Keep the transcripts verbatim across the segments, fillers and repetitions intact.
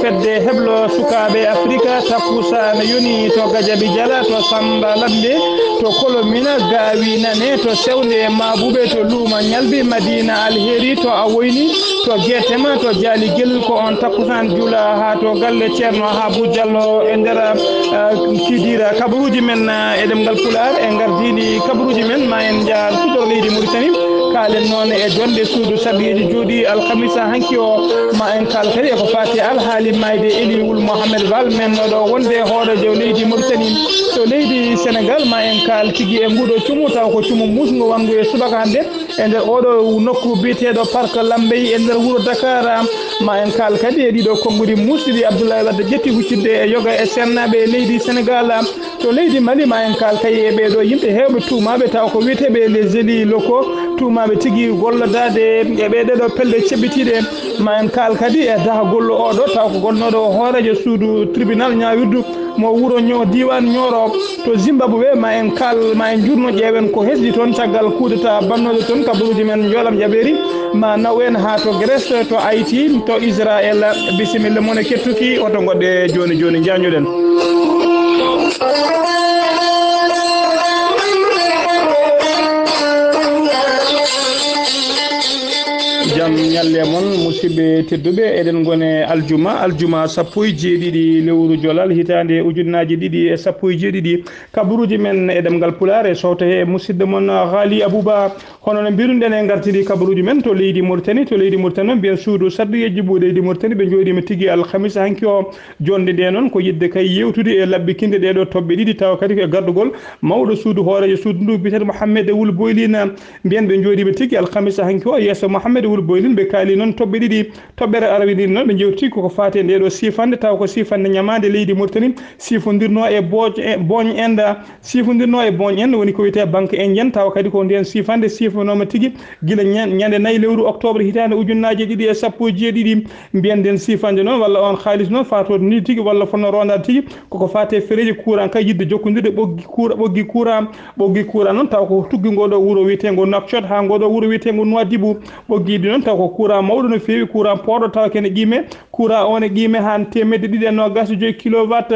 Fedde heblo sukaaɓe Afrika, takkusaan yoni to Gajabi Jala, to Samba Lambe, to Kolomina, Gaawi Nane, to Sewnde Maabube, to Luuma Ñalbi, Madina Alheri, to Awoyni, to Getema, to Jaali Gelel, ko on takkusaan jula haa to galle Ceerno Habu Jallo e nder, eh, Kidira. Kabaruuji men, eh, e ɗemngal Pulaar, e ngardiiɗi kabaruuji men, ma en njaar sudor leydi Mauritanie. Kaalen noon e jonde suudu sarɗiyeeji jooɗi alkamisa hanki o, ma en kaal kadi e ko faati e alhaali maayde Eli Wul Mohamed Val, men ɗo wonde hooreejo leydi Mauritanie to leydi Senegal. Ma en kaal tigi e nguuɗo cumu, taw ko cumu muusngo wanngo e subaka hannde e nder oɗo nokku biyeteeɗo Parc Lambey e nder wuro Dakar. Ma en kaal kadi e ɗiɗo konnguɗi muusɗiɗi Abdoulaye Wade ƴetti huccitde e yoga e seernaaɓe e leydi Senegal. To leydi Mali, ma en kaal kadi e ɓee ɗoo yimɓe heewɓe tuumaaɓe taw ko wiyeteeɓe les élus locaux, tuumaaɓe tigi gollodaade e ɓee ɗeɗo pelle ceɓɓitiiɗe. Ma en kaal kadi e dahagol oo ɗoo taw ko gonnooɗo hooreejo suudu tribunal ñaawirdu mo wuro Ño-, diiwaan Ñooro. To Zimbabwe, ma en kaal, ma en njurno ƴeewen ko hesɗi toon caggal kudeta bannooɗo toon kabaruuji men njoolam jaɓeeri. Ma naw en haa to Grèce, to Haïti, to Israël. Bisimilla mon e kettuki, oto ngoɗɗe jooni jooni, njaanjuɗen. Jam ñalle mon, musidɓe tedduɓe, eɗen ngone aljuma, aljuma sappo e jeeɗiɗi lewru Jolal, hitaande ujunnaaji ɗiɗi e sappo e jeeɗiɗi. Kabaruuji men e ɗemngal Pulaar e sowto he musidɗo mon Haali Abuba. Hono no mbiruɗen e ngartiri kabaruuji men to leydi Mauritanie, to leydi Mauritanie noon mbiyen suudu sarɗiyeeji ɓuu leydi Mauritanie ɓe njooɗiima tigi alhamisa hanki o. Jonde nde noon ko yiɗde kay yewtude e laɓɓikinde ɗee ɗoo toɓɓe ɗiɗi tawa kadi ko e gardugol mawɗo suudu hooreejo suudu ndu biyeteeɗo Mohamed Wul Boylin. Mbiyen ɓe njooɗiima tigi alhamisa hanki o yeeso Mohamed Wul Boylin, ɓe kaali noon toɓɓe ɗiɗi. Toɓɓere arawinire noon ɓe njewti koko faati e nde ɗoo siifande, tawa ko siifande ñamaande leydi Mauritanie, siifondirnoo e booj-, e booñ enda, siifondirnoo e booñ enda woni ko wiyetee banque indienne, tawa kadi ko ndeen siifande siifanooma tigi gila ñan-, ñande nayi lewru octobre hitaande ujunnaaje ɗiɗi e sappo e jeeɗiɗi. Mbiyen ndeen siifande noon walla oon haalis noon faatooɗo ni tigi walla fotnoo rondaade tigi koko faati e fereeji courant kay yiɗde jokkondirde ɓoggi cour-, ɓoggi courant, ɓoggi courant noon tawa ko tuggi ngoo ɗoo wuro wiyeteengo Nouakchott haa ngoo ɗoo wuro wiyeteengo Nouadhibou. Ɓoggiiɗi noon taw ko courant mawɗo no feewi, courant poorɗo tawa kene qiime, courant o ne qiime haa teemedde ɗiɗi e noogaas e joy kilowatt.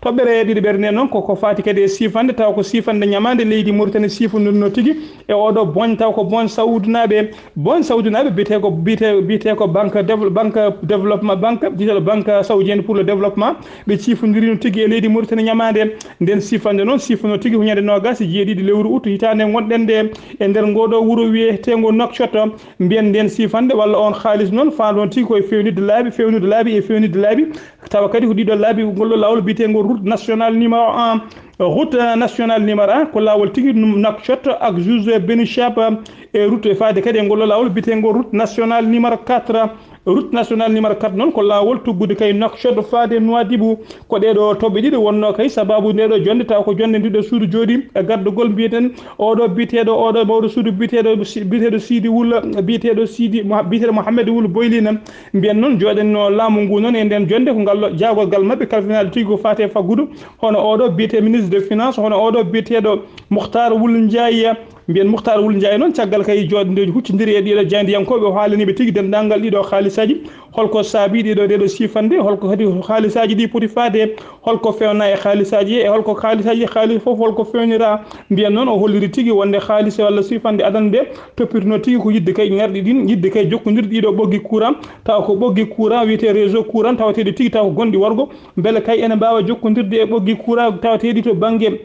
Toɓɓere ɗiɗaɓere nde noon ko, ko faati kadi e siifande, tawa ko siifande ñamaande leydi Mauritanie siifondirnoo tigi e oo ɗoo booñ, taw ko booñ Saoudinaaɓe. Booñ Saoudinaaɓe biyetee ko, biyetee, biyetee ko banque dév-, banque développement, banque, biyeteeɗo banque saoudienne pour le développement. Ɓe ciifondiriino tigi e leydi Mauritanie ñamaande. Nden siifande noon siifonoo tigi ko ñande noogaas e jeeɗiɗi lewru ut hitaande ngonɗen nde e nder ngoo ɗoo wuro wiyeteengo Nouakchott. Mbiyen nden siifande walla oon haalis noon faandoon tigi koye feewnirde laabi, feewnirde laabi e feewnirde laabi. Tawa kadi ko ɗiɗo laabi, ngol ɗoo laawol biyeteengol route nationale numéro un. Route nationale numéro un ko laawol tigi Nouakchott ak Djouzé Beni Chab e route e faade kadi e ngol ɗoo laawol biyeteengol route nationale numéro quatre. Route nationale numéro quatre noon ko laawol tuggude kay Nouakchott faade Nouadhibou. Ko ɗee ɗoo toɓɓe ɗiɗi wonnoo kay sabaabu ndee ɗoo jonnde, tawa ko jonnde ndii ɗoo suudu jooɗii e gardugol mbiyeten oo ɗoo biyeteeɗo, oo ɗoo mawɗo suudu biyeteeɗo si-, biyeteeɗo Sidi Wul, biyeteeɗo Sidi Mo-, biyeteeɗo Mohamed Wul Boylina. Mbiyen noon jooɗenno laamu ngu noon e ndeen jonnde ko ngal jaagorgal maɓɓe kalfinaade tigi ko faati e faggudu hono oo ɗoo biyetee ministre de finance, hono oo ɗoo biyeteeɗo Mukhtar Wul Ndiaye. Mbiyen Mukhtar Wul Ndiaye noon caggal kay jooɗndeeji huccondiri e ɗii ɗoo jaayndiyankooɓe o haalanii ɓe tigi denndaangal ɗii ɗoo haalisaaji. Holko saabii ɗii ɗoo, ɗee ɗoo siifande? Holko kadi haalisaaji ɗii poti faade? Holko feewnaa e haalisaaji he? E holko haalisaaji, haalis fof holko feewniraa? Mbiyen noon o holliri tigi wonde haalis walla siifande adannde nde toppitnoo tigi ko yiɗde kay ŋarɗi ɗin, yiɗde kay jokkondirde ɗii ɗoo ɓoggi courant, tawa ko ɓoggi courant wiyetee réseau courant tawateeɗi tigi tawa ko gonɗi wargo, mbele kay ene mbaawa jokkondirde e ɓoggi courant tawateeɗi to bannge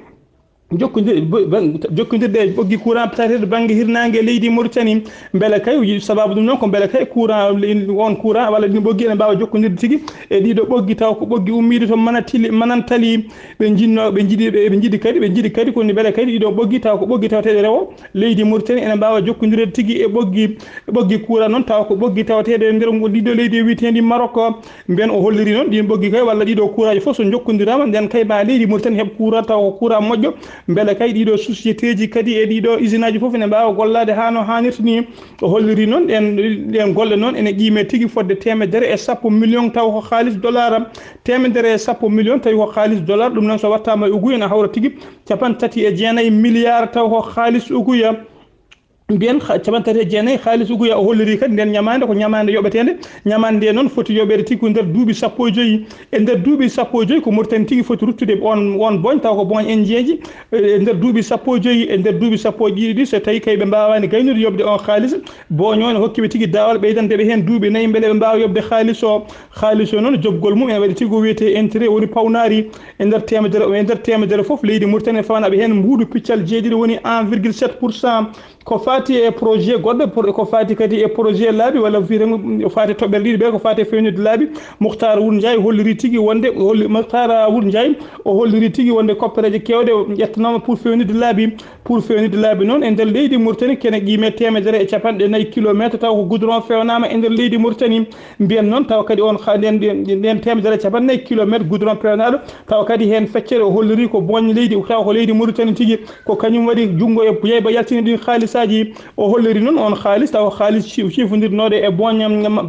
jokkondir-, bo-, ban-, jokkondirde e ɓoggi courant tawateeɗo bannge hirnaange leydi Mauritanie, mbele kay, sabaabu ɗum noon ko mbele kay courant, on courant walla ɗin ɓoggi ene mbaawa jokkondirde tigi e ɗii ɗoo ɓoggi, tawa ko ɓoggi ummiiɗo to Manatili, Manantali. Ɓe njiɗno, ɓe njiɗi, ɓe, ɓe njiɗi kadi, ɓe njiɗi kadi ko ni mbele kadi ɗii ɗoo ɓoggi, tawa ko ɓoggi tawateeɗo rewo leydi Mauritanie ene mbaawa jokkondirde tigi e ɓoggi, ɓoggi courant noon, tawa ko ɓoggi tawateeɗo e nder ngo, ndii ɗoo leydi wiyeteendi Maroc. Mbiyen o holliri noon ɗiin ɓoggi kay walla ɗii ɗoo kuuraaji fof so njokkondiraama, nden kay ma leydi Mauritanie heɓ courant tawa ko courant moƴƴo. Mbele kay ɗii ɗoo société ji kadi e ɗii ɗoo usine aji fof ene mbaawa gollaade haa no haanirta ni. O holliri noon ɗeen, ɗeen golle noon ene qiime tigi fodde teemedere e sappo million taw ko haalis dollar. Teemedere e sappo million tawi ko haalis dollar, ɗum noon so wattaama e uguya ene hawra tigi cappanɗe tati e jeenayi milliard taw ko haalis uguya. mbiyen capanɗe tati e jeenayi. Haalis uguya o holliri kadi nden ñamaande ko ñamaande yoɓeteende. Ñamaande nde noon foti yoɓeede tigi ko nder duuɓi sappo e joyi. E nder duuɓi sappo e joyi ko Mauritanie tigi foti ruttude on on booñ, taw ko booñ enjeeji. E nder duuɓi sappo e joyi, e nder duuɓi sappo e ɗiɗi ɗi, so tawi kay ɓe mbaawaani gaynude yoɓde on haalis, booñ o ne hokki ɓe tigi daawal ɓeydande ɓe heen duuɓi nayi mbele ɓe mbaawa yoɓde haalis o. Haalis o noon, joɓgol mum ene waɗi tigi ko wiyetee intérêt, woni pawnaari. E nder teemedere, e nder teemedere fof, leydi Mauritanie fawanaa ɓe heen mbuuɗu piccal jeeɗiɗi, woni un virgule sept pour cent. Ko faati e projet goɗɗo, pro- ko faati kadi e projet laabi, walla wiyetee ko faati e toɓɓere ɗiɗi ɓe, ko faati e feewnude laabi. Mouhtar Wul Ndiaye holliri tigi wonde, holli, Mouhtar Wul Ndiaye o holliri tigi wonde koppereeje keewɗe ƴettanaama pour feewnude laabi. Pour feewnude laabi noon, e nder leydi Mauritanie, kene qiime teemedere e capanɗe nayi kilometre, taw ko goudron feewnaama e nder leydi Mauritanie. Mbiyen noon, taw kadi on ha-, nden, nden, nden teemedere e capanɗe nayi kilometre goudron peewnaaɗo, taw kadi heen feccere o holliri ko booñ leydi, taw ko leydi Mauritanie tigi, ko kañum waɗi junngo e yeyba yaltini ɗin haalisaaji. O holliri noon on haalis, taw haalis ci-, ciifondirnooɗo e booñ,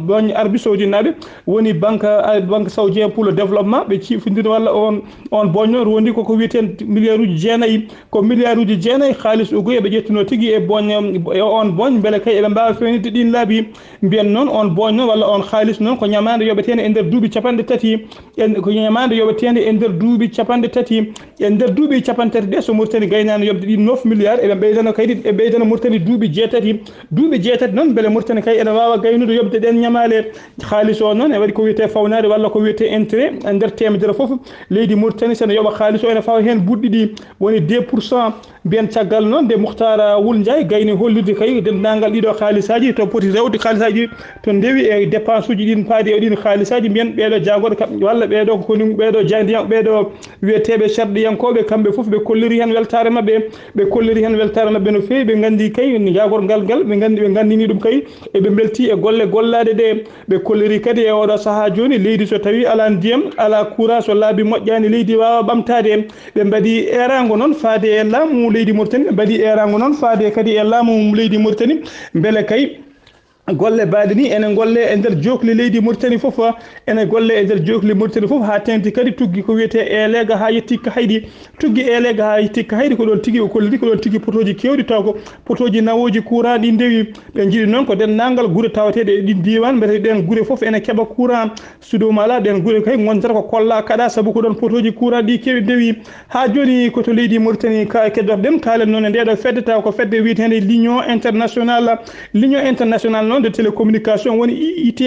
booñ Arabie Saoudite naaɓe, woni banque, banque saoudien pour le développement, ɓe ciifondiri walla on, on booñ noon rondi koko wiyetee milliard uji jeenayi. Ko milliard uji jeenayi haalis uguya ɓe ƴettuno tigi e booñ, e on booñ, mbele kay eɓe mbaawa feewnitde ɗin laabi. Mbiyen noon on booñ noon walla on haalis noon ko ñamaande yoɓeteende e nder duuɓi capanɗe tati. En, ko ñamaande yoɓeteende e nder duuɓi capanɗe tati. E nder duuɓi capanɗe tati ɗe, so Mauritanie gaynaano yoɓde ɗin neuf milliards, eɓe ɓeydano kadi, ɓe ɓeydano Mauritanie duuɓi jeetati. Duuɓi jeetati noon, mbele Mauritanie kay ene waawa gaynude yoɓde ɗeen ñamaale. Haalis o noon, e waɗi ko wiyetee fawnaari walla ko wiyetee intérêt, e nder teemedere fof, leydi Mauritanie, so ene yoɓa haalis o, ene fawa heen buuɗi ɗiɗi, woni deux pour cent. Mbiyen caggal noon, nde Mouhtar Wul Ndiaye gayni hollirde kay denndaangal ɗiɗo haalisaaji, to poti rewde haalisaaji, to ndewi e dépense uji ɗin paaɗi e ɗin haalisaaji, mbiyen ɓeeɗo jaagorɓe kam, walla ɓeeɗo ko koni, ɓeeɗo jaayndiyan-, ɓeeɗo wiyeteeɓe sarɗiyankooɓe, kamɓe fof ɓe kolliri heen weltaare maɓɓe, ɓe kolliri heen weltaare maɓɓe no feewi, ɓe nganndi kay jaagorgal ngal, ɓe nganndi, ɓe nganndini ɗum kay, eɓe mbelti e golle gollaaɗe ɗe. Ɓe kolliri kadi e oɗo sahaa jooni, leydi so tawi alaa ndiyam, alaa courant, so laabi moƴƴaani, leydi waawa ɓamtaade. Ɓe mbaɗi eeraango noon faade e laamu leydi Mauritanie, ɓe mbaɗi eeraango noon faade kadi e laamu leydi Mauritanie, mbele kay golle baaɗe ni ene ngolle e nder jookli leydi Mauritanie fof, ene golle e nder jookli Mauritanie fof, haa teeŋti kadi tuggi ko wiyetee Eeleega haa yetti Kahayɗi. Tuggi Eeleega haa yetti Kahayɗi, ko ɗoon tigi o kolliri, ko ɗoon tigi potooji keewɗi, taw ko potooji nawooji courant ɗi ndewi. Ɓe njiɗi noon ko denndaangal gure tawateeɗe e ɗin diiwaan, mbele ɗeen gure fof ene keɓa courant. So ɗum alaa, ɗeen gure kay ngontata ko kollaa kaɗaa, sabu ko ɗoon potooji courant ɗi keewi ndewi. Haa jooni ko to leydi Mauritanie ka keddorɗen, kaalen noon e ndeeɗo fedde, taw ko fedde wiyeteende L'Union Internationale. L'Union Internationale noon de Télécommunication woni I I T.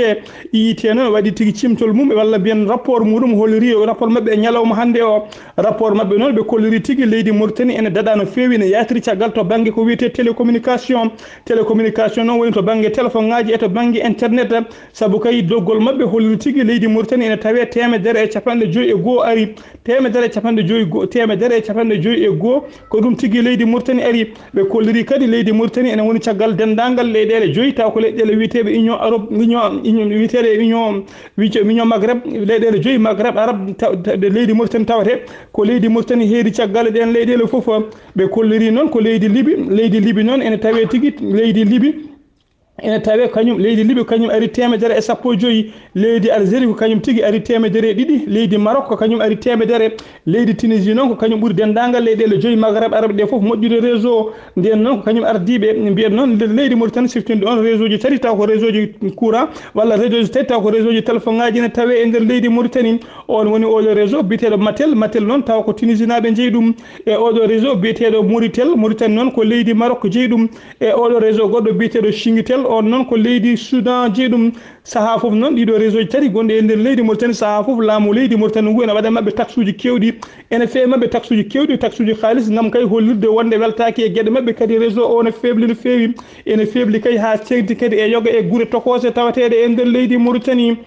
I I T noon waɗi tigi cimtol mum, walla mbiyen rapport muɗum, holliri rapport maɓɓe e ñalawma hannde o. Rapport maɓɓe noon, ɓe kolliri tigi leydi Mauritanie ene daɗa no feewi, ene yaatiri caggal to bannge ko wiyetee télécommunication. Télécommunication noon woni to bannge téléphone ŋaaji e to bannge internet. Sabu kay doggol maɓɓe holliri tigi leydi Mauritanie ene tawee teemedere e capanɗe joyi e goo ari, teemedere e capanɗe joyi go-, teemedere e capanɗe joyi e goo, ko ɗum tigi leydi Mauritanie ari. Ɓe kolliri kadi leydi Mauritanie ene woni caggal denndaangal leyɗeele joyi, taw ko leyɗeele wiyeteeɓe Union Europe, Union, Union, wiyeteeɗe Union, wiye-, Union Maghreb, leyɗeele joyi Maghreb Arab, taw-, taw-, leydi Mauritanie tawetee ko leydi Mauritanie heedi caggal e ɗeen leyɗeele fof. Ɓe kolliri noon ko leydi Libi, leydi Libi noon ene tawee tigi, leydi Libi ene tawee kañum, leydi Libi kañum ari teemedere e sappo e joyi, leydi Algérie ko kañum tigi ari teemedere e ɗiɗi, leydi Maroc ko kañum ari teemedere, leydi Tunisie noon ko kañum ɓuri denndaangal leyɗeele joyi Maghreb Arab ɗe fof moƴƴude réseau. Ndeen noon ko kañum ardiiɓe mbiyen noon le-, leydi Mauritanie siftinɗo on réseau ji tati, taw ko réseau ji courant, walla réseau ji tati, taw ko réseau ji téléphone ŋaaji ene tawee e nder leydi Mauritanie. On woni oɗo réseau biyeteeɗo Matel. Matel noon taw ko Tunisinaaɓe njeyi ɗum. E oɗo réseau biyeteeɗo Moritel. Mauritanie noon ko leydi Maroc jeyi ɗum. E oɗo réseau goɗɗo biyeteeɗo Chingitel, on noon ko leydi Soudan jeyi ɗum. Sahaa fof noon, ɗiɗo réseau ji tati gonɗi e nder leydi Mauritanie, sahaa fof laamu leydi Mauritanie ngu ene waɗa maɓɓe taxe uji keewɗi, ene feewi maɓɓe taxe uji keewɗi, taxe uji haalis, ngam kay hollirde wonde weltaaki e geɗe maɓɓe, kadi réseau o ne feebli no feewi, ene feebli kay haa teeŋti kadi e yoga e gure tokoose tawateeɗe e nder leydi Mauritanie.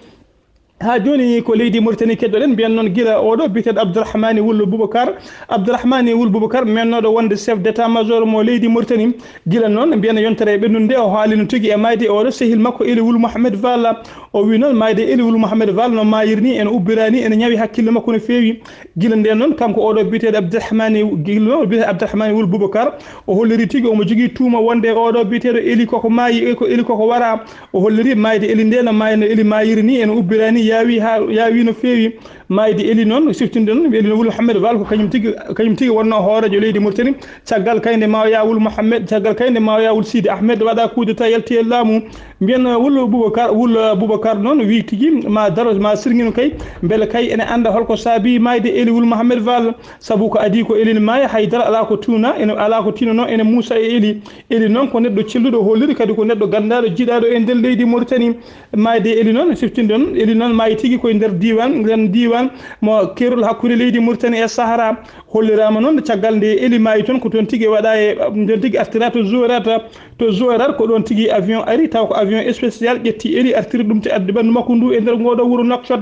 Haa jooni ko leydi Mauritanie keddoɗen, mbiyen noon gila oɗo biyeteeɗo Abdourahmane Wul Boubacar. Abdourahmane Wul Boubacar, mennooɗo wonde chef d'état-major mo leydi Mauritanie. Gila noon, mbiyen e yontere e ɓennunde nde, o haalino tigi e maayde oɗo sehil makko Eli Wul Mohamed Valla. O wi noon, maayde Eli Wul Mohamed Valla no maayiri ni, ene ubbira ni, ene ñawi hakkille makko no feewi. Gila ndeen noon, kanko oɗo biyeteeɗo Abdourahmane, gila noon, o biyeteeɗo Abdourahmane Wul Boubacar, o holliri tigi omo jogii tuuma wonde oɗo biyeteeɗo Eli koko maayi, e ko Eli koko wara. O holliri maayde Eli nde no maayno, Eli maayiri ni, ene ubbira ni, yaawi haa, yaawi no feewi. Maayde Eli noon, siftinde noon, Eli Wul Mohamed Val ko kañum tigi, kañum tigi wonnoo hooreejo leydi Mauritanie. Caggal kay nde Maoya Wul Mohamed, caggal kay nde Maoya Wul Sidi Ahmed waɗa coup d'État, yalti e laamu. Mbiyen Wul Boubacar, Wul Boubacar noon wi tigi ma daro, ma sirŋino kay, mbele kay ene annda holko saabi maayde Eli Wul Mohamed Val. Sabu ko adii ko Eli ne maaya, haydara alaa ko tuuna, ene alaa ko tiinanoo ene muusa e Eli. Eli noon ko neɗɗo celluɗo, holliri kadi ko neɗɗo ganndaaɗo, jiɗaaɗo e nder leydi Mauritanie. Maayde Eli noon, siftinde noon, Eli noon maayi tigi koye nder diiwaan, nder diiwaan mo keerol hakkunde leydi Mauritanie e Sahara. Holliraama noon, caggal nde Eli maayi toon, ko toon tigi waɗa e, toon tigi artira to Zouérate, to Zouérate ko ɗoon tigi avion ari, taw ko avion spécial ƴetti Eli, artiri ɗum te addi ɓanndu makko ndu e nder ngooɗo wuro Nouakchott.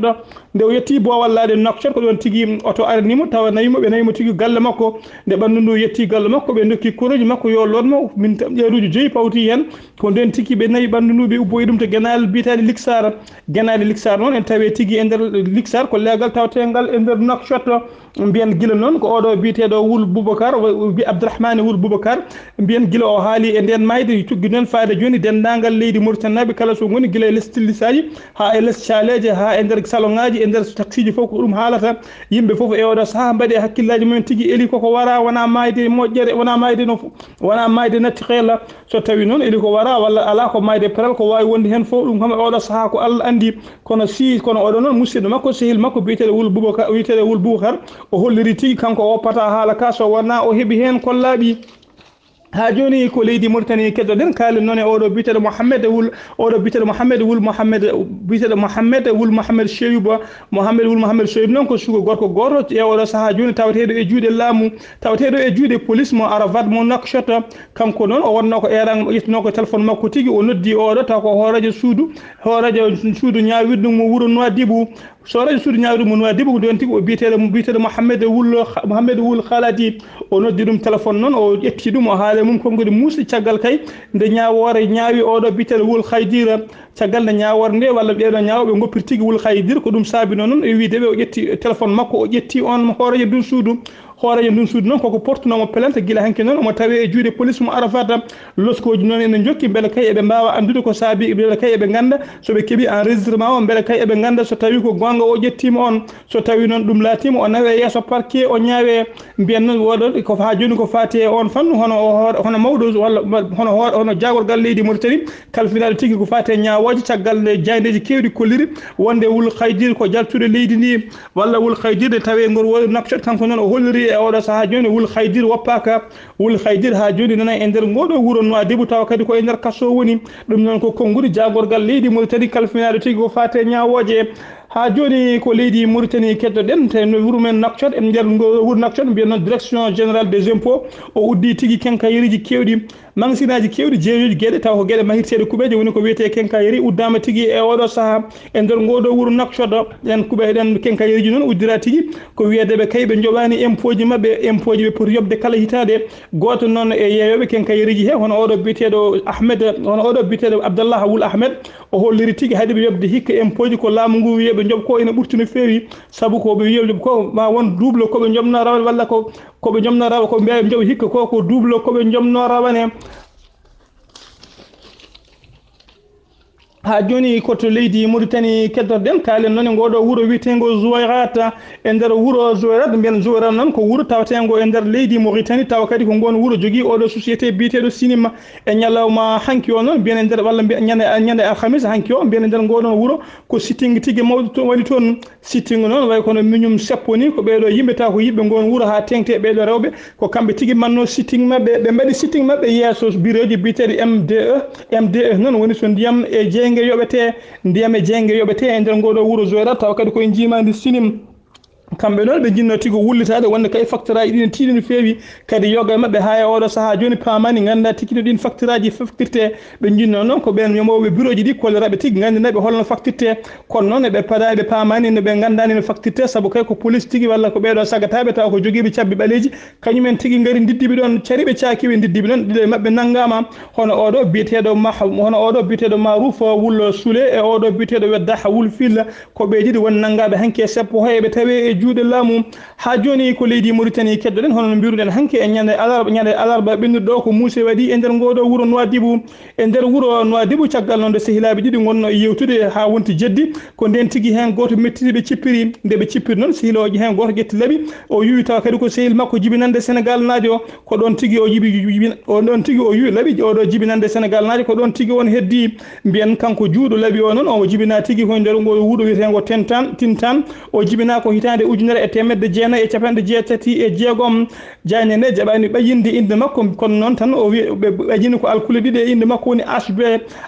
Nde o yetti boowal laaɗe Nouakchott, ko ɗoon tigi oto arani mo, tawa nawi mo, ɓe nawi mo tigi galle makko. Nde ɓanndu ndu yetti galle makko, ɓe ndokki kureeji makko yo lotmo, min tam ƴeeruuji joyi pawti heen. Ko ndeen tigi ɓe nawi ɓanndu ndu, ɓe ubboyi ɗum to genaale biyeteeɗe Liksar. Genaale Liksar noon en tawi tigi e nder Liksar ko leegal tawteengal e nder Nouakchott. Mbiyen gila noon ko oɗo biyeteeɗo Wul Boubacar, wi Abdourahmane Wul Boubacar. Mbiyen gila o haali e ndeen maayde, tuggi noon faade jooni denndaangal leydi Mauritanie naaɓe kala so ngoni gila e les tillisaaji haa e les caaleeje, haa e nder saloŋaaji, e nder taksiiji fof ko ɗum haalata. Yimɓe fof e oɗo sahaa mbaɗi e hakkillaaji mumen tigi Eli koko wara wona maayde moƴƴere, wona maayde no, wona maayde natti xeela. So tawi noon Eli ko wara walla alaa ko maayde peral ko waawi wonde heen fof, ɗum kam e oɗo sahaa ko Allah anndi. Kono si, kono oɗo noon musidɗo makko, sehil makko biyeteeɗo Wul Boubacar, biyeteeɗo Wul Boubacar, o holliri tigi kanko o woppata haala ka so wona o heɓi heen ko laaɓi. Haa jooni ko leydi Mauritanie keddoɗen, kaalen noon e oɗo biyeteeɗo Mohamed Wul, oɗo biyeteeɗo Mohamed Wul Mohamed, biyeteeɗo Mohamed Wul Mohamed Cheyuba. Mohamed Wul Mohamed Cheyuba noon ko suka gorko gooto e oɗo sahaa jooni tawateeɗo e juuɗe laamu, tawateeɗo e juuɗe police mo Arafat mo Nouakchott. Kanko noon o wonnoo ko eeran, o ƴettunoo ko téléphone makko tigi, o noddi oɗo taw ko hooreejo suudu, hooreejo suudu ñaawirdu mo wuro Nouadhibou. Hooreejo suudu ñaawirdu mo Nouadhibou ko ɗoon tigi o biyeteeɗo, biyeteeɗo Mohamed Wul, Mohamed Wul Khaladi. O noddi ɗum téléphone noon, o ƴetti ɗum, o haali e mum konguɗi muusɗi. Caggal kay nde ñaawoore ñaawi oɗo biyeteeɗo Wul Khaydira, caggal nde ñaawoore nde walla ɓeeɗo ñaawo ɓe ngoppiri tigi Wul Khaydira, ko ɗum saabinoo noon e wiide ɓe o ƴetti téléphone makko, o ƴetti oon hooreejo ndun suudu. Hooreejo ndun suudu noon koko portunoo mo plainte gila hanki noon omo tawee e juuɗe police mo Arafat. Loskooji noon ene njokki mbele kay eɓe mbaawa anndude ko saabi, mbele kay eɓe ngannda so ɓe keɓi enregistrement o, mbele kay eɓe ngannda so tawi ko goonga o ƴettiima on. So tawi noon ɗum laatiima o nawee yeeso parquet o ñaawee. Mbiyen noon woɗon ko haa jooni ko faati e on fannu hono o hoore, hono mawɗo walla hono hoore, hono jaagorgal leydi Mauritanie kalfinaaɗo tigi ko faati e ñaawooje caggal nde jaayndeeji keewɗi kolliri wonde Wul Khaydira ko jaltuɗo leydi ndi. Walla Wul Khaydira nde tawee ngol woni Nouakchott, kanko noon o holliri e oɗo sahaa jooni Wul Khaydira woppaaka. Wul Khaydira haa jooni nana e nder ngooɗo wuro Nouadhibou tawa kadi ko e nder kaso woni. Ɗum noon ko konnguɗi jaagorgal leydi Mauritanie kalfinaaɗo tigi ko faati e ñaawooje. Haa jooni ko leydi Mauritanie keddoɗen, tawi no wuro men Nouakchott, e nder ngoo wuro Nouakchott mbiyen noon direction générale des impôts, o uddii tigi kenkayriiji keewɗi. Magasinaaji keewɗi, jeeyooji geɗe, tawa ko geɗe mahirteeɗe kuɓeeje, woni ko wiyetee quincaillerie, uddaama tigi e oɗo sahaa e nder ngooɗo wuro Nouakchott. Ɗen kuɓe, ɗen quincailleriiji noon uddira tigi ko wiyeede ɓe kay ɓe njoɓaani impôtji maɓɓe, impôtji ɓe poti yoɓde kala hitaande. Gooto noon e yeeyooɓe quincailleriiji he, hono oɗo biyeteeɗo Ahmed, hono oɗo biyeteeɗo Abdallah Wul Ahmed, o holliri tigi haɗi ɓe yoɓde hikka impôtji ko laamu ngu wiye ɓe njoɓ ko ina ɓurti no feewi, sabu ko ɓe wiye ɓe njoɓ ko ma won double ko ɓe njoɓno rawane walla ko Ko ɓe njomno rawa, ko mbiya ɓe njoɓa hikka ko, ko double ko ɓe njomno rawane. Haa jooni ko to leydi Mauritanie keddotoɗen, kaalen noon e ngooɗo wuro wiyeteengo Zouérate. E nder wuro Zouérate, mbiyen Zouérate noon ko wuro tawateengo e nder leydi Mauritanie, tawa kadi ko ngoon wuro jogii oɗo société biyeteeɗo Sinima. E ñalawma hanki o noon, mbiyen e nder, walla mbiyen ñande, ñande alhamis hanki o, mbiyen e nder ngoo ɗoon wuro ko sitting tigi mawɗo to, waɗi toon. Sitting noon wayi kono miñum seppo ni, ko ɓeeɗo yimɓe taw ko yiɓɓe ngoon wuro haa teeŋti e ɓeeɗo rewɓe, ko kamɓe tigi mannoo sitting maɓɓe. Ɓe mbaɗi sitting maɓɓe yeeso birooji biyeteeɗi M D E. M D E noon woni so ndiyam e jeynge yoɓetee, ndiyam e jeynge yoɓetee e nder ngoo ɗoo wuro Zouérate, tawa kadi ko e njiimaandi Sinim. Kamɓe noon ɓe njinnoo tigi wullitaade wonde kay facture aji ɗi ne tiiɗi no feewi, kadi yoga e maɓɓe haa e ooɗoo sahaa jooni paamaani, nganndaa tigi no ɗiin facture aji facturtee. Ɓe njinnoo noon ko ɓeen ñomooɓe birooji ɗi kolliraɓe tigi nganndina ɓe holno facturtee. Kono noon eɓe padaa, eɓe paamaani no ɓe nganndaani no facturtee, sabu kay ko police tigi walla ko ɓeeɗoo sagataaɓe tawa ko jogiiɓe cabbi ɓaleeji, kañumen tigi ngari ndiddiiɓe ɗoon, cariiɓe caakiiɓe ndiddiiɓe ɗoon, ɗiɗo e maɓɓe nanngaama. Hono ooɗoo biyeteeɗo Mah-, hono ooɗoo biyeteeɗo Marouf Wul Soulé e ooɗoo biyeteeɗo Weddah Wul Fil, ko ɓe ɗiɗi woni nanngaaɓe hanki e seppo he eɓe tawee e juuɗe laamu. Haa jooni ko leydi Mauritanie keddoɗen, hono no mbiruɗen hanki e ñande alarba, ñande alarba ɓennuɗo ɗo ko muuse waɗi e nder ngoo ɗo wuro Nouadhibou. E nder wuro Nouadhibou, caggal noon nde sehilaaɓe ɗiɗi ngonno e yewtude haa wonti jeddi, ko ndeen tigi heen gooto mettiti ɓe cippiri. Nde ɓe cippiri noon, sehiloojo heen gooto ƴetti laɓi, o yuwi tawa kadi ko sehil makko jibinande Senegal naajo. Ko ɗoon tigi o jibi, jibi, o ɗoon tigi o yuwi laɓi oɗo jibinande Senegal naajo, ko ɗoon tigi on heddi. Mbiyen kanko juuɗo laɓi o noon, omo jibinaa tigi ko e nder ngoo wuro wiyeteengo Tentan, Tintan. O jibinaa ko hitaande ujunere e teemedde jeenayi e capanɗe jeetati e jeegom. Jaañe nde jaɓaani ɓayyinde innde makko, kono noon tan o wi-, ɓe ɓayyini ko alkule ɗiɗi e innde makko woni H B.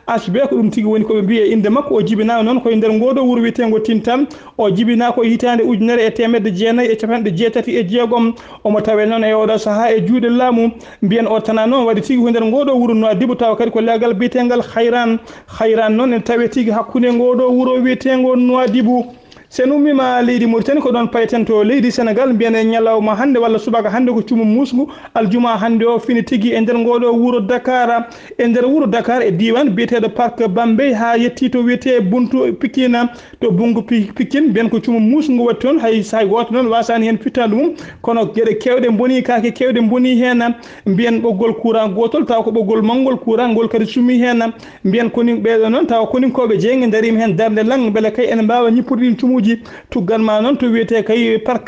H B ko ɗum tigi woni ko ɓe mbiyi e innde makko. O jibinaa noon ko e nder ngoo ɗo wuro wiyeteengo Tintan. O jibinaa ko e hitaande ujunere e teemedde jeenayi e capanɗe jeetati e jeegom. Omo tawee noon e ooɗoo sahaa e juuɗe laamu. Mbiyen o tanaa noon waɗi tigi ko nder ngoo ɗo wuro Nouadhibou, tawa kadi ko leegal biyeteengal Hayran. Hayran noon ene tawee tigi hakkunde ngoo ɗo wuro wiyeteengo Nouadhibou. So en ummiima leydi Mauritanie, ko ɗoon payten to leydi Senegal. Mbiyen e ñalawma hannde walla subaka hannde ko cumu muusngu, aljumaa hannde o fini tigi e nder ngoo ɗo wuro Dakar. E nder wuro Dakar, e diiwaan biyeteeɗo Parc Bambey haa yettii to wiyetee Buntu Pikine, to Buntu Pi-, Pikine, mbiyen ko cumu muusngu waɗi toon, hay, hay gooto noon waasaani heen fittaandu mum, kono geɗe keewɗe mbonii, kaake keewɗe mbonii heen. Mbiyen ɓoggol courant gootol, tawa ko ɓoggol mawngol courant ngol kadi sumii heen. Mbiyen konin ɓeeɗo noon, tawa koninkooɓe jeynge ndariima heen darnde laŋ, mbele kay ene mbaawa ñippude ɗiin cumuuji. Tuggan ma noon to wiyetee kay Parc,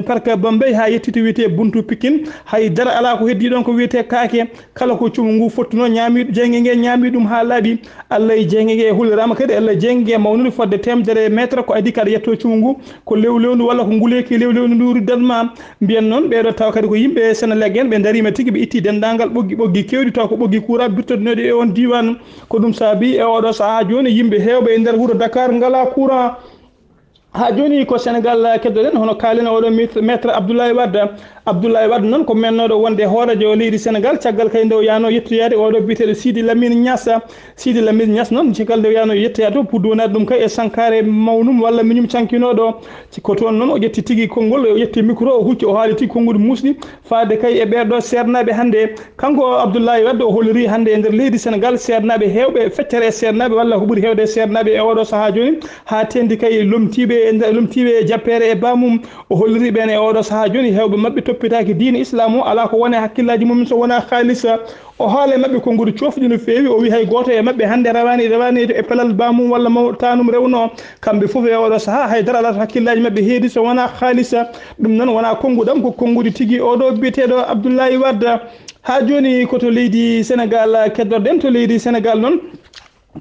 Parc Bambey haa yettii to wiyetee Buntu Pikine. Hay dara alaa ko heddii ɗoon ko wiyetee kaake. Kala ko cumu ngu fottunoo ñaami, jeynge nge ñaami ɗum haa laaɓi. Allah e jeynge nge holliraama kadi, Allah e jeynge nge mawnude fodde teemedere meetre, ko adii kaɗa yettoo cumu ngu. Ko lewlewndu walla ko nguleeki lewlewndu ndu riddat ma. Mbiyen noon, ɓeeɗo tawa kadi ko yimɓe Senelec en, ɓe ndariima tigi, ɓe itti denndaangal ɓoggi, ɓoggi keewɗi, taw ko ɓoggi courant birtoɗinooɗi e oon diiwaan. Ko ɗum saabi e ooɗoo sahaa jooni, yimɓe heewɓe e nder wuro Dakar ngalaa courant. Haa jooni ko Senegal keddoɗen, hono kaalen oɗo mit-, Maître Abdoulaye Wade. Abdoulaye Wade noon ko mennooɗo wonde hooreejo leydi Senegal, caggal kay nde o yahnoo yettoyaade oɗo biyeteeɗo Sidi Lamine Niass. Sidi Lamine Niass noon, caggal nde o yahnoo yettoyaade to, pour duwanaade ɗum kay e sankaare mawnum walla miñum cankinooɗo. Ci ko toon noon o ƴetti tigi konngol, o ƴetti micro, o hucci, o haali tigi konnguɗi muusɗi. Faade kay e ɓeeɗo seernaaɓe hannde, kanko Abdoulaye Wade o holliri hannde e nder leydi Senegal seernaaɓe heewɓe, feccere e seernaaɓe walla ko ɓuri heewde e seernaaɓe e oɗo sahaa jooni, haa teendi kay lomtiiɓe e nder, lomtiiɓe e jappeere e baamum. O holliri ɓeen e oɗo sahaa jooni heewɓe maɓɓe toppitaaki diine Islam o, alaa ko woni e hakkillaaji mum so wonaa haalisa. O haala e maɓɓe konnguɗi coofɗi no feewi, o wiyi hay gooto e maɓɓe hannde rawaani, rawaani e pelal baamum walla maw-, taanum rewnoo. Kamɓe fof e oɗo sahaa hay dara alaa to hakkillaaji maɓɓe heedi so wonaa haalisa. Ɗum noon wonaa konnguɗam, ko konnguɗi tigi oɗo biyeteeɗo Abdoulaye Wade. Haa jooni ko to leydi Senegal keddorɗen, to leydi Senegal noon.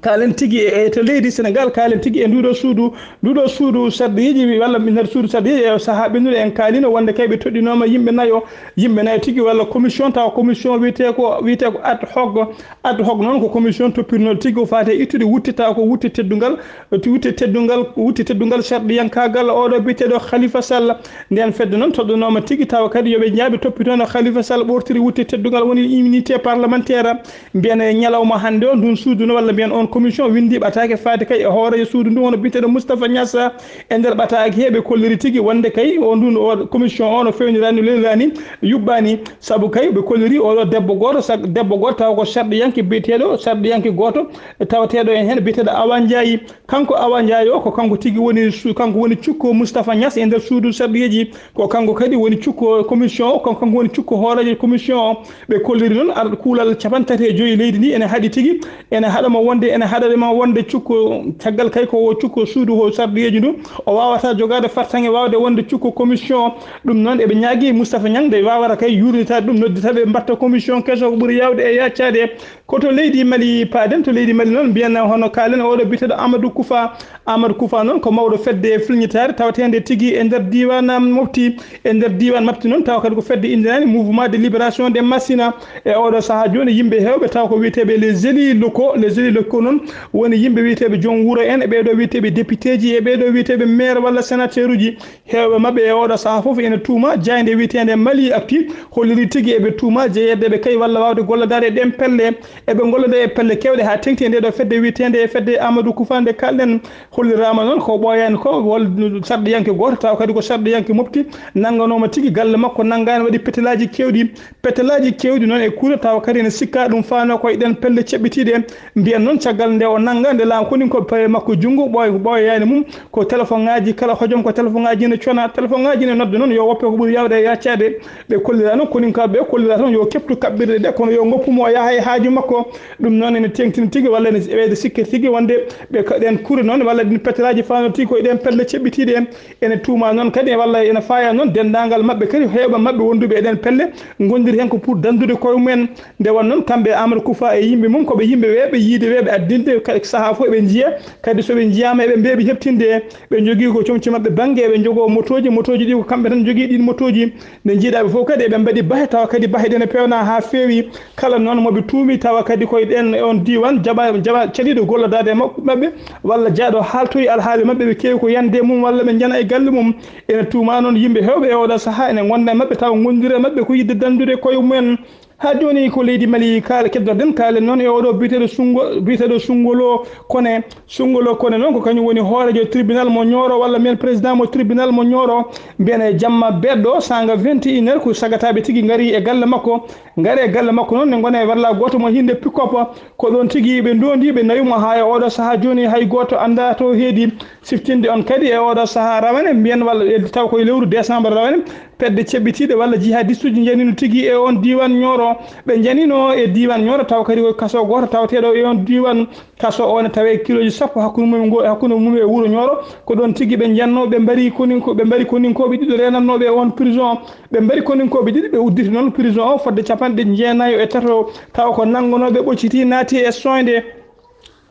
Kaalen tigi e, e to leydi Senegal, kaalen tigi e nduuɗo suudu, nduuɗo suudu sarɗiiji walla nder suudu sarɗiiji e sahaa ɓennuɗo en kaalino wonde kay ɓe toɗɗinooma yimɓe nayo, yimɓe nayo tigi walla commission, tawa commission wiyetee ko, wiyetee ko ad hoc. Ad hoc noon ko commission toppirnooɗo tigi ko faati e ittude wutte, tawa ko wutte teddungal, wutte teddungal, wutte teddungal sarɗiyankaagal oɗo biyeteeɗo Khalifa Sall. Nden fedde noon toɗɗonooma tigi tawa kadi yo ɓe njaaɓe toppitoo no Khalifa Sall ɓoortiri wutte teddungal woni immunité parlementaire. Mbiyen e ñalawma hannde o, ndun suudu no, walla mbiyen on commission winndi ɓataake faade kay e hooreejo suudu ndu, hono biyeteeɗo Moustapha Niass. E nder ɓataake he, ɓe kolliri tigi wonde kay o ndun o commission o no fewnirani, no lelirani, yuɓɓani. Sabu kay ɓe kolliri oɗo debbo gooto, sag-, debbo gooto tawa ko sarɗiyanke biyeteeɗo, sarɗiyanke gooto tawateeɗo en heen biyeteeɗo Awa Ndiaye. Kanko Awa Ndiaye o, ko kanko tigi woni su-, kanko woni cukko Moustapha Niass e nder suudu sarɗiyeeji. Ko kanko kadi woni cukko commission o, ko kanko woni cukko hooreejo commission o. Ɓe kolliri noon ar-, kuulal cappanɗe tati e joyi leydi ndi ene haɗi tigi, ene haɗa mo wonde, ene haɗa ma wonde cukko, caggal kay ko o cukko suudu o sarɗiyeeji ndu, o waawataa jogaade fartaŋŋe waawde wonde cukko commission o. Ɗum noon eɓe ñaagi Moustapha Niang nde waawata kay yuurnitaade ɗum, noddita ɓe mbaɗta commission keso ko ɓuri yaawde e yaacaade. Ko to leydi Mali paaɗen, to leydi Mali noon mbiyen hono kaalen oɗo biyeteeɗo Amadou Koufa. Amadou Koufa noon ko mawɗo fedde filñitaare tawateende tigi e nder diiwaan Mopti. E nder diiwaan Mopti noon tawa kadi ko fedde inndirani Mouvement de Libération de Massina. E oɗo sahaa jooni yimɓe heewɓe tawa ko wiyeteeɓe les élus locaux. Les élus locaux noon woni yimɓe wiyeteeɓe joom wuro en, e ɓeeɗo wiyeteeɓe député ji, e ɓeeɗo wiyeteeɓe maire walla sénateur uji. Heewɓe maɓɓe e oɗo sahaa fof ene tuuma jaaynde wiyeteende Mali Actu, holliri tigi eɓe tuuma jeyeede ɓe kay walla waawde gollodaade e ɗeen pelle. Eɓe ngolloda e pelle keewɗe haa teŋti e nde ɗo fedde wiyeteende fedde Amadou Koufa nde kaalɗen. Holliraama noon ko ɓooyaani ko wol sarɗiyanke gooto, tawa kadi ko sarɗiyanke Mopti, nannganooma tigi galle makko, nanngaani, waɗi petelaaji keewɗi. Petelaaji keewɗi noon e kuuɗe, tawa kadi ene sikkaa ɗum faanoo ko e ɗeen pelle ceɓɓitiiɗe. Mbiyen noon caggal nde o nannga, nde laamu koninkooɓe pawi makko junngo, ɓooy-, ɓooyaani mum, ko telefoŋaaji kala hojom, ko telefoŋaaji ne cona, telefoŋaaji ne nodda noon yo woppe ko ɓuri yaawde e yaccaade. Ɓe kollira noon koninkaaɓe ɓe, kollira tan yo keɓtu kaɓɓirɗe ɗe, kono yo ngoppu mo o yaha e haaju makko. Ɗum noon ene teeŋtina tigi, walla ene ɓeyda sikkere tigi wonde ɓe ka-, ɗeen kure noon, walla ɗiin petteraaji faanoo tigi ko e ɗeen pelle ceɓɓitiiɗe. Ene tuuma noon kadi, walla ene faaya noon denndaangal maɓɓe kadi, heewɓe maɓɓe wonduɓe e ɗeen pelle, ngonndiri heen ko pour danndude koye mumen. Nde won noon, kamɓe Amadou Koufa e yimɓe mum, ko ɓe yimɓe weeɓe yiide, weeɓe addinde, kadi sahaa fof eɓe njiya, kadi so ɓe njiyaama eɓe mbeeɓi heɓtinde. Ɓe njogii ko comci maɓɓe bannge, eɓe njogoo motooji, motooji ɗi ko kamɓe tan njogii ɗiin motooji. Nde njiiɗaa ɓe fof kadi eɓe mbaɗi bahe, tawa kadi bahe ɗe ne peewnaa haa feewi. Kala noon mo ɓe tuumi, tawa kadi koye ɗeen, e oon diiwaan, jaɓa, jaɓa caliiɗo gollodaade e maɓ-, maɓɓe, walla jaaɗo haaltoyi alhaali maɓɓe, ɓe keewi ko yande e mum, walla ɓe njana e galle mum. Ene tuuma noon yimɓe heewɓe e oɗo sahaa ene ngonda e maɓɓe, tawa ngondira e maɓɓe ko yiɗde danndude koye mumen. Haa jooni ko leydi Mali kaal-, keddorɗen, kaalen noon e oɗo biyeteeɗo Sunngo-, biyeteeɗo Sunngolo Kone. Sunngolo Kone noon ko kañum woni hooreejo tribunal mo Nioro, walla mbiyen président mo tribunal mo Nioro. Mbiyen e jamma beɗɗo, saanga vingt et une heures, ko sagataaɓe tigi ngari e galle makko. Ngari e galle makko noon, ne ngona e walla gooto mo hinde pick-up. Ko ɗoon tigi ɓe ndoondi, ɓe nawi mo haa e oɗo sahaa jooni hay gooto anndaa to heedi. Siftinde on kadi e oɗo sahaa rawane, mbiyen walla e taw koye lewru décembre rawane, pedde ceɓɓitiiɗe walla jihadistuuji njanino tigi e oon diiwaan Nioro. Ɓe njanino e diiwaan Nioro, taw kadi ko kaso gooto tawateeɗo e oon diiwaan. Kaso o ne tawee kilooji sappo hakkunde mum ngo, hakkunde mum e wuro Nioro. Ko ɗoon tigi ɓe njanno, ɓe mbari koninko-, ɓe mbari koninkooɓe ɗiɗo reenatnooɓe e oon prison. Ɓe mbari koninkooɓe ɗiɗi, ɓe udditi noon prison o fodde capanɗe jeenayo e tato, tawa ko nanngonooɓe ɓocciti naati e sooynde.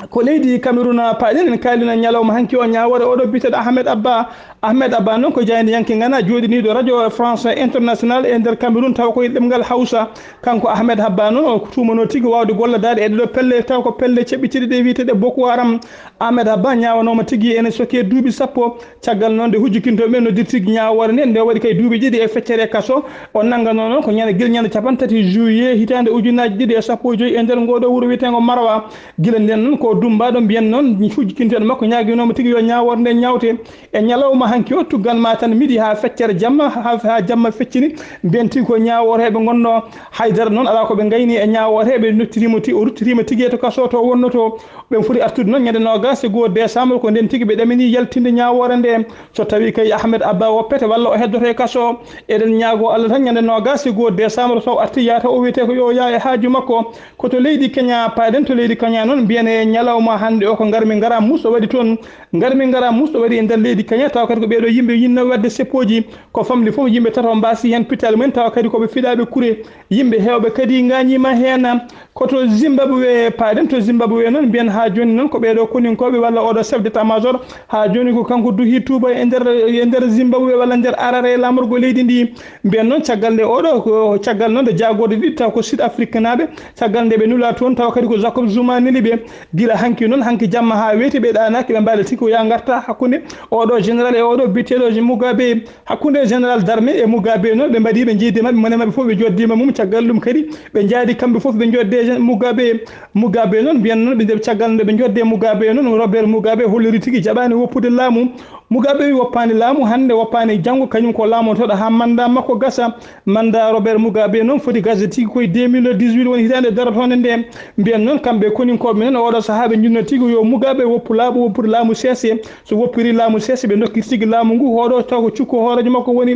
Ko leydi Cameroun paaɗen, en kaalino ñalawma hanki o ñaawoore oɗo biyeteeɗo Ahmed Abba. Ahmed Abba noon ko jaayndiyanke ngana jooɗiniiɗo Radio France International e nder Cameroun, tawa ko e ɗemngal Hausa. Kanko Ahmed Abba noon o tuumanoo tigi waawde gollodaade e ɗeɗo pelle, tawa ko pelle ceɓɓitiiɗe ɗe wiyeteeɗe Boko Haram. Ahmed Abba ñaawanooma tigi ene soke duuɓi sappo. Caggal noon nde hujjukintooɓe ɓe noddirti ñaawoore nde, nde waɗi kay duuɓi ɗiɗi e feccere e kaso. O nannganoo noon ko ñande, gila ñande capanɗe tati juillet hitaande ujunnaaji ɗiɗi e sappo e joy e nder ngoo ɗoo wuro wiyeteengo Marwa. Gila ndeen noon ko dummbaaɗo, mbiyen noon hujjukintooɗo makko ñaaginooma tigi yo ñaawoore nde ñaawte. E ñalawma hanki o, tuggan ma tan midi haa feccere jamma, haa, haa jamma feccini, mbiyen tigi ko ñaawooreeɓe ngonnoo. Haydara noon alaa ko ɓe ngayni e ñaawooreeɓe, noddirtiima ti-, o ruttitiima tigi e to kaso to wonnotoo. Ɓen foti artude noon ñande noogaas e goo décembre, ko ndeen tigi ɓe ɗaminii yaltinde ñaawoore nde. So tawii kay Ahmed Abba woppete walla o heddoto e kaso, eɗen ñaagoo Allah tan ñande noogaas e goo décembre, so o artii yaata o wiyetee ko yo o yaha e haaju makko. Ko to leydi Kenya paaɗen, to leydi Kenya noon mbiyen e ñalawma hannde o ko ngarmi ngara muus o waɗi toon. Ngarmi ngara muus o waɗi e nder leydi Kenya, tawa kadi ko ɓee ɗoo yimɓe yinnooɓe waɗde seppooji. Ko famɗi fof yimɓe tato mbaasi heen pittaali mumen, tawa kadi ko ɓe fiɗaaɓe kure. Yimɓe heewɓe kadi ngaañiima heen. Ko to Zimbabwe paaɗen, to Zimbabwe noon mbiyen haa jooni noon ko ɓee ɗoo koninkooɓe walla oɗo chef d'état-major haa jooni ko kanko duhii tuuba e nder, e nder Zimbabwe walla nder Harare e laamorgo leydi ndi. Mbiyen noon caggal nde oɗo, ko caggal noon nde jaagorɗe ɗiɗi taw ko Sud Afrique naaɓe, caggal nde ɓe nulaa toon tawa kadi ko Jacob Zuma neli ɓe. Gila hanki noon, hanki jamma haa weeti ɓe ɗaanaaki, ɓe mbaali tigi ko yaa ngarta hakkunde oɗo général e oɗo biyeteeɗo Mugabe. Hakkunde général d'armée e Mugabe noon, ɓe mbaɗi ɓe njeydi maɓɓe, mone maɓɓe fof ɓe njoddiima mum. Caggal ɗum kadi ɓe njaadi kamɓe fof ɓe njodde gen-, Mugabe. Mugabe noon mbiyan noon ɓe nde caggal nde ɓe njodde Mugabe noon, Robert Mugabe holliri tigi jaɓaani woppude laamu. Mugabe wi woppaani laamu hannde, woppaani janngo, kañum ko laamotooɗo haa mannda makko gasa. Mannda Robert Mugabe noon foti gasde tigi koye deux mille dix-huit woni hitaande darotoonde nde. Mbiyan noon kamɓe koninkooɓe noon oɗo sahaa ɓe njunno tigi yo Mugabe woppu laamu, woppude laamu seese. So woppiri laamu seese, ɓe ndokkiri tigi laamu ngu, oɗo taw ko cukko hooreejo makko woni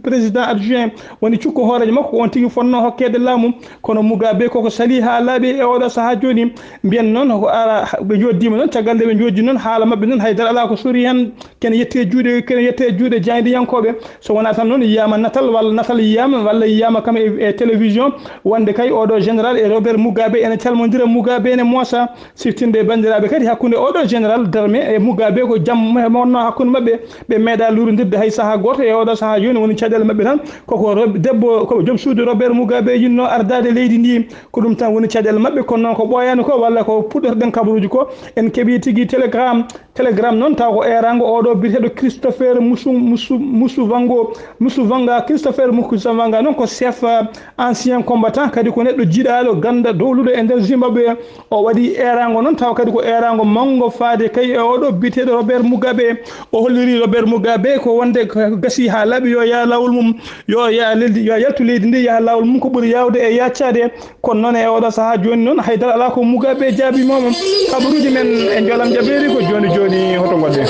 président adjoint, woni cukko hooreejo makko, ko on tigi fotnoo hokkeede laamu. Kono Mugabe koko salii haa laaɓi e oɗo sahaa jooni. Mbiyen noon ko ara, ɓe njoddiima noon, caggal nde ɓe njoddi noon, haala maɓɓe noon, haydara alaa ko sori heen. Kene yette e juuɗe, kene yette e juuɗe jaayndiyankooɓe. So wonaa tan noon yiyaama natal, walla natal yiyaama, walla yiyaama kam e, e télévision, wonde kay oɗo général e Robert Mugabe ene calmondira, Mugabe ene moosa. Siftinde e banndiraaɓe kadi hakkunde oɗo général d'armée e Mugabe ko jam mo wonnoo hakkunde maɓɓe. Ɓe meeɗaa luurondirde hay sahaa gooto e oɗo sahaa jooni woni caɗeele maɓɓe tan. Koko Ro-, debbo, ko joom suudu Robert Mugabe yinnoo ardaade leydi ndi. Ko ɗum tan woni caɗeele maɓɓe, kono noon ko ɓooyaani ko, walla ko puɗɗotoɗen kabaruuji ko, en keɓii tigi télégramme. Telegram noon taw ko eeraango oɗo biyeteeɗo Christopher Musu-, Musu-, Musuvango, Musuvanga. Christopher Musuvanga noon ko chef, eh, ancien combattant, kadi ko neɗɗo jiɗaaɗo, ganda dowluɗo e nder Zimbabwe. O waɗi eeraango noon taw kadi ko eeraango manngo faade kay e oɗo biyeteeɗo Robert Mugabe. O holliri Robert Mugabe ko wonde ko gasi haa laaɓi yo yaha laawol mum, yo yaha leydi, yo yaltu leydi ndi yaha laawol mum ko ɓuri yaawde e yaccaade. Kono noon e oɗo sahaa jooni noon haydara alaa ko Mugabe jaabiima mo. Kabaruuji men e Njoolam Jabeeri ko jooni jooni hoto ngonɗen.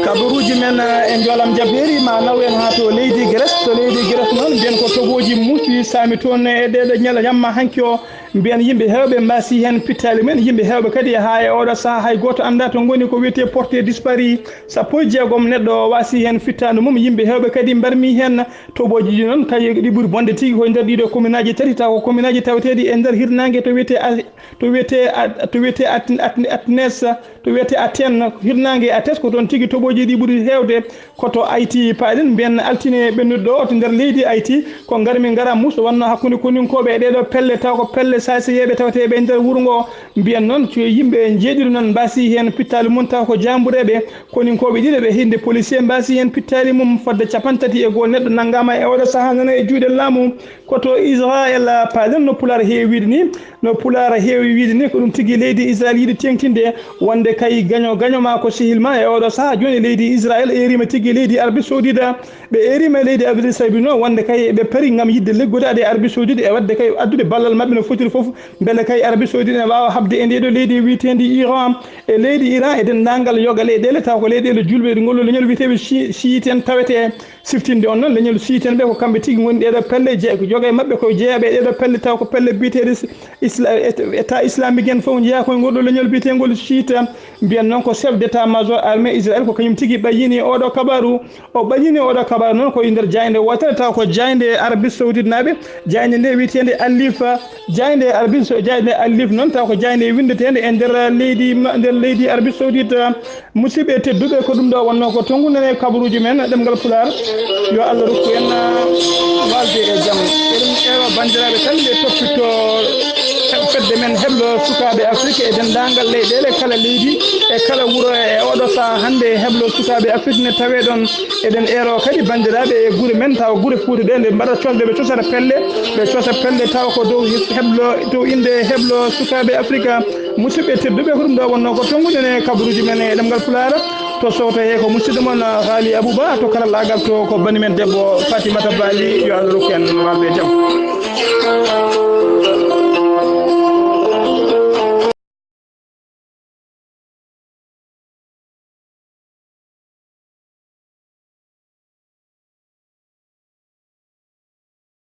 Kabaruuji men e Njoolam Jabeeri ma naw en haa to leydi Grèce. To leydi Grèce noon mbiyen ko togooji muusi saami toon e ɗeeɗo ñala yamma hanki o. Mbiyen yimɓe heewɓe mbaasi heen pittaali mumen, yimɓe heewɓe kadi haa e oɗo sahaa hay gooto anndaa to ngoni ko wiyetee porté disparu. Sappo e jeegom neɗɗo waasi heen fittaandu mum, yimɓe heewɓe kadi mbarmi heen. Toɓooji ɗi noon kay ɗi ɓuri bonde tigi ko e nder ɗiɗo commune aji tati, taw ko commune aji taweteeɗi e nder hirnaange to wiyetee A-, to wiyetee A-, to wiyetee At-, At-, Atnes, to wiyetee Athènes, hirnaange Athènes ko toon tigi toɓooji ɗi ɓuri heewde. Ko to Haïti paaɗen, mbiyen altine ɓennuɗo ɗo to nder leydi Haïti, ko ngarmi ngara muso wonno hakkunde koninkooɓe e ɗeeɗo pelle, taw ko pelle saaseyeeɓe taweteeɓe e nder wuro ngo. Mbiyen noon ko yimɓe njeeɗiɗo noon mbaasi heen pittaali mum, taw ko jaambureeɓe. Koninkooɓe ɗiɗo ɓe hinde policier mbaasi heen pittaali mum, fodde capanɗe tati e goo neɗɗo nanngaama e oɗo sahaa nana e juuɗe laamu. Ko to Israel paaɗen no Pulaar heewi wiide ni, no Pulaar heewi wiide ni, ko ɗum tigi leydi Israel yiɗi teeŋtinde wonde kay gaño gaño ma ko sehil ma e oɗo sahaa. Jooni leydi Israel eeriima tigi leydi Arabie Saoudite, ɓe eeriima leydi Arabie Saoudite noon wonde kay ɓe pari ngam yiɗde liggodaade e Arabie Saoudite e waɗde kay addude ballal maɓɓe no fotiri fof, mbele kay Arabie Saoudite ene waawa haɓde e ndeeɗo leydi wiyeteendi Iran. E leydi Iran e denndaangal yoga leyɗeele, taw ko leyɗeele julɓe ɗe ngol leñol wiyeteeɓe chi-, chiite en tawetee. Siftinde on noon, leñol chiite en ɓe ko kamɓe tigi ngoni ɗeeɗo pelle, je-, yoga e maɓɓe ko jeeyaɓe e ɗeeɗo pelle, taw ko pelle biyeteeɗe is-, isla-, et-, État islamique en fof njeyaa koye ngol ɗo leñol biyeteengol chiite. Mbiyen noon ko chef d'état-major armée Israël ko kañum tigi ɓayyini oɗo kabaru. O ɓayyini oɗo kabaru noon ko e nder jaaynde wootere, taw ko jaaynde Arabie Saoudite naaɓe, jaaynde nde wiyeteende Alif, jaaynde Arabie Sau-, jaaynde Alif noon taw ko jaaynde winndeteende e nder leydi ma-, nder leydi Arabie Saoudite. Musidɓe tedduɓe, ko ɗum ɗo wonno ko tongude e kabaruuji men ɗemngal Pulaar. Yo Allah rokku en, ah, walde e jam. Eɗen eero banndiraaɓe tan ɓe toppito fedde men Heblo Sukaaɓe Afrik e denndaangal leyɗeele, kala leydi e kala wuro e oɗo sahaa hannde. Heblo Sukaaɓe Afrik ne tawee ɗon. Eɗen eero kadi banndiraaɓe e gure men, tawa gure Fuuta ɗe, nde mbaɗa cosde, ɓe cosata pelle, ɓe cosa pelle tawa ko dow Heblo, dow innde Heblo Sukaaɓe Afrika. Musidɓe tedduɓe, ko ɗum ɗo wonno ko tongude e kabaruuji men e ɗemngal Pulaar. To sowto he ko musidɗo mon Haali Abuba, to karallaagal to ko bani men debbo Fatimata Bali, yo Allah rokku en walde e jam.